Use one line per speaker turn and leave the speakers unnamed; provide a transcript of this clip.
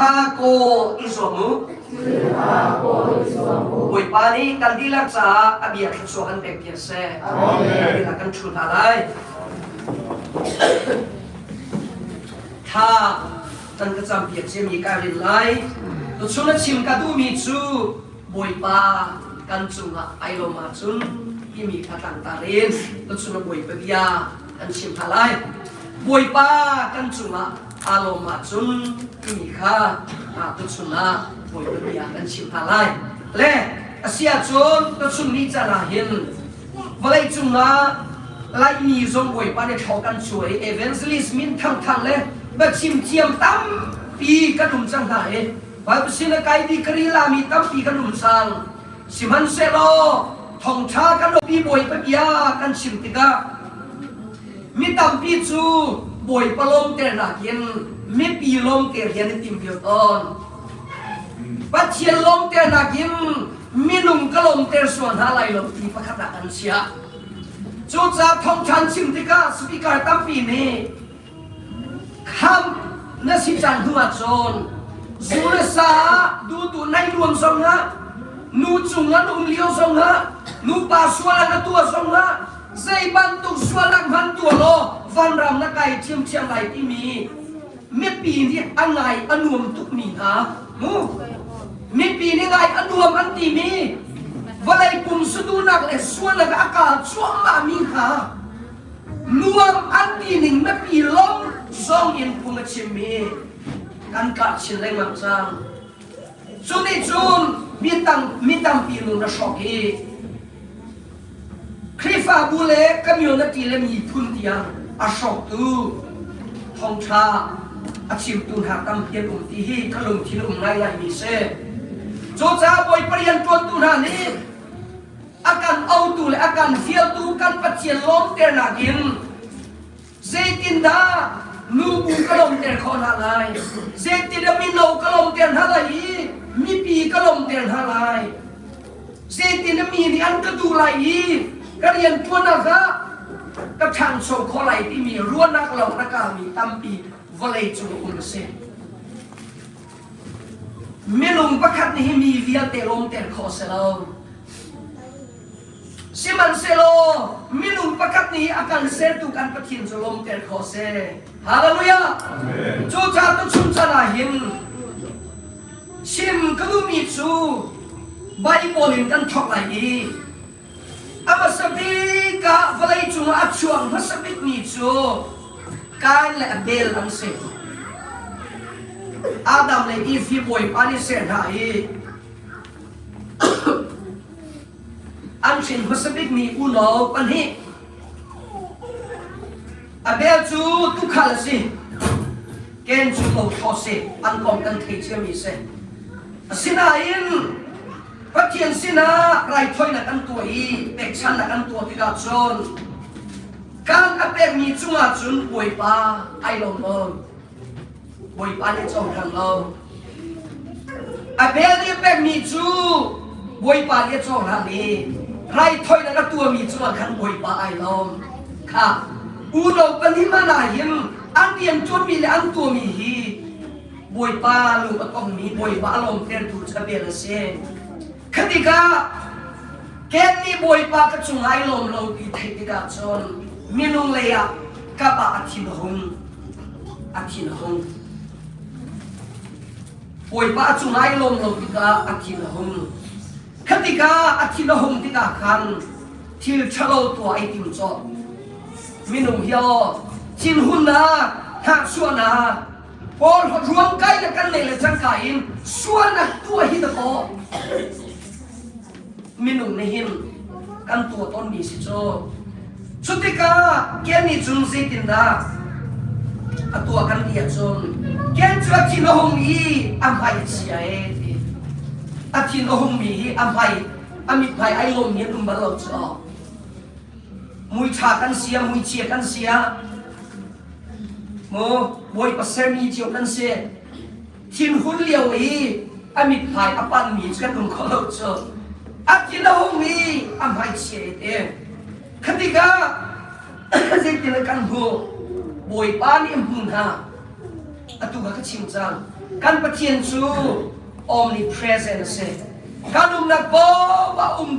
Thilṭha kawl i zuam u. Bawipa nih kan dihlak caah a bia thluachuah kan pek piak seh. Amen. Kan ṭhu hna lai. Tha kan ka cam piak ciami ka rin lai. Tuchun a chim ka duhmi cu Bawipa kan cungah ai lawm ahcun timi kha tlangtar in tuchun a Bawipa bia kan chim hna lai. Bawipa kan cungah aa lawm ahcun timi kha tuchun ah Bawipa bia kan chim hna lai. Le a si ahcun tuchun ni caan ah hin vawlei cungah Laimi zong Bawipa nih thlaw kan cuai evangelist min thangthang le biachim thiam tampi kan um cang hna i Bible sin a kai mi karila mi tampi kan um cang. Sihmanhsehlaw thawngṭha kan pi Bawipa bia kan chim tikah Mi tampi cu Bawipa lawmter nakin mipi lawmter hi an i tim vial tawn. Pathian lawmter nakin minung ka lawmter sual hna lai lo ti pakhat ah an chiah. Cucaah thawngṭhan chim tikah speaker tampi nih khamh na si cang hnu ahcun zu le sa dutu nai nuam zongah nu cung an um lio zongah nupa sual an a tuah zongah Zei bantuk sualnak hmanh tuah law vanram na kai ṭhiamṭhiam lai timi mipi nih a ngai a nuam tukmi hna mu mipi nih ngai a nuam an timi vawlei pum suduhnak le sualnak a kal cuahmahmi hna nuam an ti ning mipi lawng zong in phung a chimmi kan kah chin lengmang cang. Cu nih cun mi tampi nun a hrawk i Khrihfabu le community le miphun tiang a hrawktu thawngṭha a chimtu hna tampi an um ti hi ka lungthin um ngaingaimi si. Cucaah Bawipa rianṭuantu hna nih a kan autu le a kan fialtu kan Pathian lawmternak in Zeitindah nubu ka lawmter khawh hna lai? Zeitindah mino ka lawmter hna lai i mipi ka lawmter hna lai? Zeitindah mi nih an ka duh lai i ka rianṭuannak ah ka ṭhangcho khawh lai timi ruahnak lo na kami tampi vawlei cung um a si. Minung pakhat nih hi mi vialte lawmter khawh a si lo. Sihmanhsehlaw minung pakhat nih a kan sertu kan Pathian cu lawmter khawh seh. Hallelujah! Cucaah tuchun chan ah hin chim ka duhmi cu Bible in kan thawk lai i a hmasa bik ah vawlei cungah a chuak hmasa bikmi cu Kain le Abel an si. Adam le Eve hi Bawipa nih ser hna i An hrin hmasa bikmi unau pahnih Abel cu tuukhal a si. Ken cu lothlo si. An kong kan thei ciami si. Asinain Pathian sinah raithawinak an tuah i pekchanhnak an tuah tikah cun kan a pekmi cungah cun Bawipa ai lawm lo. Bawipa nih cohlang lo. Abel nih a pekmi cu Bawipa nih a cohlang i raithawinak a tuahmi cungah khan Bawipa ai lawm. Kha unau pahnih hmanh ah hin an rianṭuanmi le an tuahmi hi Bawipa lung a tongmi Bawipa a lawmtertu cu Abel a si. Kha tikah Ken nih Bawipa ka cung ai lawm lo ti theih tikah cun minung lei ah kap ah a thin a hung. A thin a hung. Bawipa a cung ai lawm lo tikah a thin a hung. Kha tikah a thin a hung tikah khan thil ṭhalo tuah ai tim cawh. Minung hi aw thinhunnak, hnahchuahnak, Paul ruangkai le kan nei le cangka in sualnak tuah hi dakaw minung nih hin kan tuah tawnmi si cu. Cutikah Ken nih cun zeitindah a tuah kan ti ahcun Ken cu a thin a hung i a hmai a chia e ti. A thin a hungmi hi a hmai a mithmai ai lawmmi an um bal lo cu. Mui ṭha kan sia, mui chia kan sia. Mu Bawipa sermi cio kan si. Thinhun lio i a mithmai a panmi cu kan um kho lo cu. A thin a hung i a hmaichia i te. Kha tikah zeitin kan hmuh Bawipa nih a hmu hna. Atu kha ka chim cang. Kan Pathian cu omnipresent a si. Kan umnak paoh ah um.